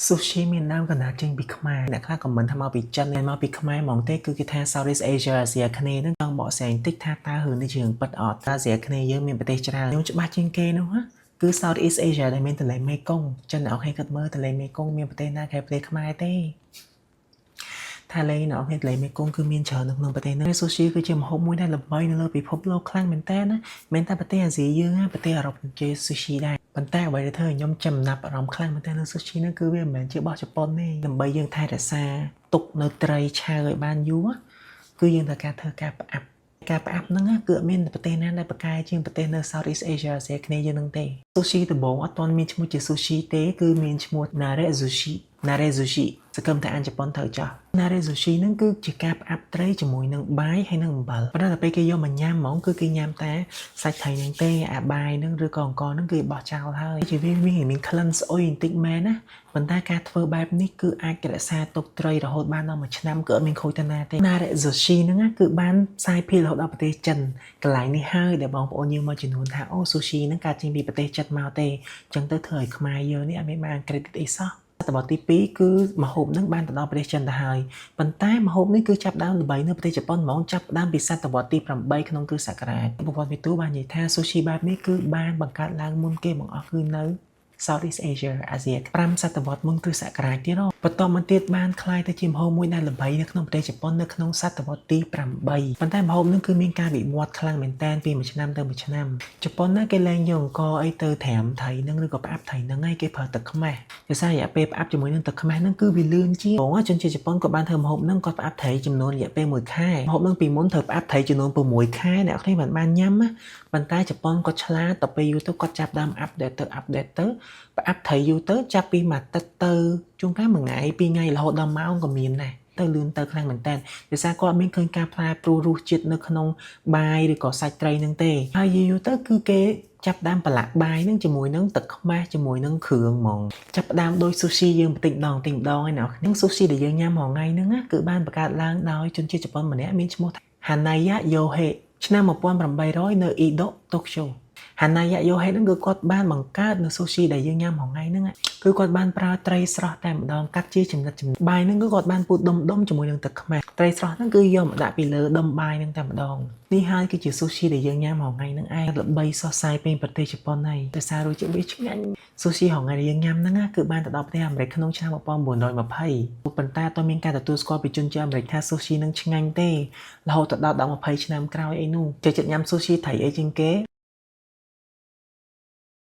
Sushi មានដើមកំណើតចេញពីខ្មែរអ្នកខ្លះ comment ថាមកពីចិនមិនមកពីខ្មែរហ្មងទេគឺគេថា Southeast Asia អាស៊ីអាគ្នេយ៍ហ្នឹងចង់បកស្រាយបន្តិចថាតើរឿងនេះជារឿងពិតអត់អាស៊ីអាគ្នេយ៍យើងមានប្រទេសច្រើនខ្ញុំច្បាស់ជាងគេនោះណាគឺ Southeast Asia ដែលមានទន្លេមេគង្គចិនអ្នកនរគិតមើលទន្លេមេគង្គមានប្រទេសណាក្រៅប្រទេសខ្មែរទេថាលេងអ្នកនរទន្លេមេគង្គគឺមានច្រើននៅក្នុងប្រទេសហ្នឹង Sushi គឺជាម្ហូបមួយដែលល្បីនៅលើពិភពលោកខ្លាំងមែនតើណាមិនតែប្រទេសអាស៊ីយើងណាប្រទេសអឺរ៉ុបជា sushi ដែរប៉ុន្តែអ្វីដែលធ្វើឲ្យខ្ញុំចំណាប់អារម្មណ៍ខ្លាំងមែនតើលើ sushi ហ្នឹងគឺវាមិនមែនជារបស់ជប៉ុនទេដើម្បីយើងថែរក្សាទុកនៅត្រីឆៅឲ្យបានយូរគឺយើងត្រូវការធ្វើការផ្អាប់ការផ្អាប់ហ្នឹងគឺអត់មានប្រទេសណាដែលប្រកែជាងប្រទេសនៅ Southeast Asia អាស៊ីអាគ្នេយ៍យើងហ្នឹងទេ Sushi ដំបូងអត់ទាន់មានឈ្មោះជា sushi ទេគឺមានឈ្មោះ Narezushi Narezushi សង្ឃឹមថាអានជប៉ុនត្រូវចោះ Narezushi ហ្នឹងគឺជាការផ្អាប់ត្រីជាមួយនឹងបាយហើយនឹងអំបិលប៉ុន្តែដល់ពេលគេយកមកញ៉ាំហ្មងគឺគេញ៉ាំតែសាច់ត្រីហ្នឹងទេអាបាយហ្នឹងឬក៏អង្ករហ្នឹងគឺបោះចោលហើយជាវាមានក្លិនស្អុយបន្តិចមែនណាប៉ុន្តែការធ្វើបែបនេះគឺអាចរក្សាទុកត្រីរហូតបានដល់មួយឆ្នាំគឺអត់មានខូចទៅណាទេ Narezushi ហ្នឹងណាគឺបានផ្សាយភាគរហូតដល់ប្រទេសចិនកន្លែងនេះហើយដែលបងប្អូនយើងមួយចំនួនថាអូ sushi ហ្នឹងកើតចេញពីប្រទេសចិនមកទេអញ្ចឹងទៅធ្វើឲ្យខ្មែរយើងនេះអត់មានបាន credit អីសោះសតវត្សទី2គឺម្ហូបហ្នឹងបានទៅដល់ប្រទេសចិនទៅហើយប៉ុន្តែម្ហូបនេះគឺចាប់ដើមល្បីនៅប្រទេសជប៉ុនហ្មងចាប់ដើមពីសតវត្សទី8ក្នុងគ្រិស្តសករាជប្រវត្តិវិទូបាននិយាយថា sushi បែបនេះគឺបានបង្កើតឡើងមុនគេបង្អស់គឺនៅ Southeast Asia អាស៊ី5សតវត្សមុនគ្រិស្តសករាជទៀតបន្តមកទៀតបានក្លាយទៅជាម្ហូបមួយដែលល្បីនៅក្នុងប្រទេសជប៉ុននៅក្នុងសតវត្សទី8ប៉ុន្តែម្ហូបនេះគឺមានការវិវត្តខ្លាំងមែនទែនពីមួយឆ្នាំទៅមួយឆ្នាំជប៉ុនណាគេលែងយកអង្ករអីទៅត្រាំត្រីនឹងឬក៏ផ្អាប់ត្រីនឹងឯងគេប្រើទឹកខ្មេះដោយសាររយៈពេលផ្អាប់ជាមួយនឹងទឹកខ្មេះហ្នឹងគឺវាលឿនជាងបងជនជាតិជប៉ុនក៏បានធ្វើម្ហូបហ្នឹងគាត់ផ្អាប់ត្រីចំនួនរយៈពេល1ខែម្ហូបហ្នឹងពីមុនត្រូវផ្អាប់ត្រីចំនួន6ខែអ្នកគ្នាមិនបានញ៉ាំណាប៉ុន្តែជប៉ុនគាត់ឆ្លាតទៅពេលយូរទៅគាត់ចាប់ដើម update ទៅ update ទៅផ្អាប់ត្រីយូរទៅចាប់ពីមួយអាទិត្យទៅជួនកាលមួយថ្ងៃពីរថ្ងៃរហូតដល់ម៉ោងក៏មានដែរទៅលឿនទៅខ្លាំងមែនតើដោយសារគាត់មានឃើញការផ្លែព្រួសរសជាតិនៅក្នុងបាយឬក៏សាច់ត្រីនឹងទេហើយយូរៗទៅគឺគេចាប់ដើមប្រឡាក់បាយនឹងជាមួយនឹងទឹកខ្មេះជាមួយនឹងគ្រឿងហ្មងចាប់ដើមដោយ sushi យើងបន្តិចម្ដងបន្តិចម្ដងឯណោះនឹង sushi ដែលយើងញ៉ាំរាល់ថ្ងៃហ្នឹងណាគឺបានបង្កើតឡើងដោយជនជាតិជប៉ុនម្នាក់មានឈ្មោះ Hanaya Yohei ឆ្នាំ1800នៅ Edo Tokyo Hanaya Yohei ហ្នឹងគឺគាត់បានបង្កើតនៅ sushi ដែលយើងញ៉ាំរាល់ថ្ងៃហ្នឹងគឺគាត់បានប្រើត្រីស្រស់តែម្ដងកាត់ជាចំណិតចំណិតបាយហ្នឹងគឺគាត់បានពូតដុំដុំជាមួយនឹងទឹកខ្មេះត្រីស្រស់ហ្នឹងគឺយកមកដាក់ពីលើដុំបាយហ្នឹងតែម្ដងនេះហើយគឺជា sushi ដែលយើងញ៉ាំរាល់ថ្ងៃហ្នឹងឯងល្បីសរសៃពេញប្រទេសជប៉ុនហើយដោយសាររសជាតិវាឆ្ងាញ់ sushi រាល់ថ្ងៃដែលយើងញ៉ាំហ្នឹងគឺបានទៅដល់ប្រទេសអាមេរិកក្នុងឆ្នាំ1920ប៉ុន្តែអត់មានការទទួលស្គាល់ពីជនជាតិអាមេរិកថា sushi នឹងឆ្ងាញ់ទេរហូតទៅដល់20ឆ្នាំក្រោយអីនោះចូលចិត្តញ៉ាំ sushi ត្រីអីជាងគេ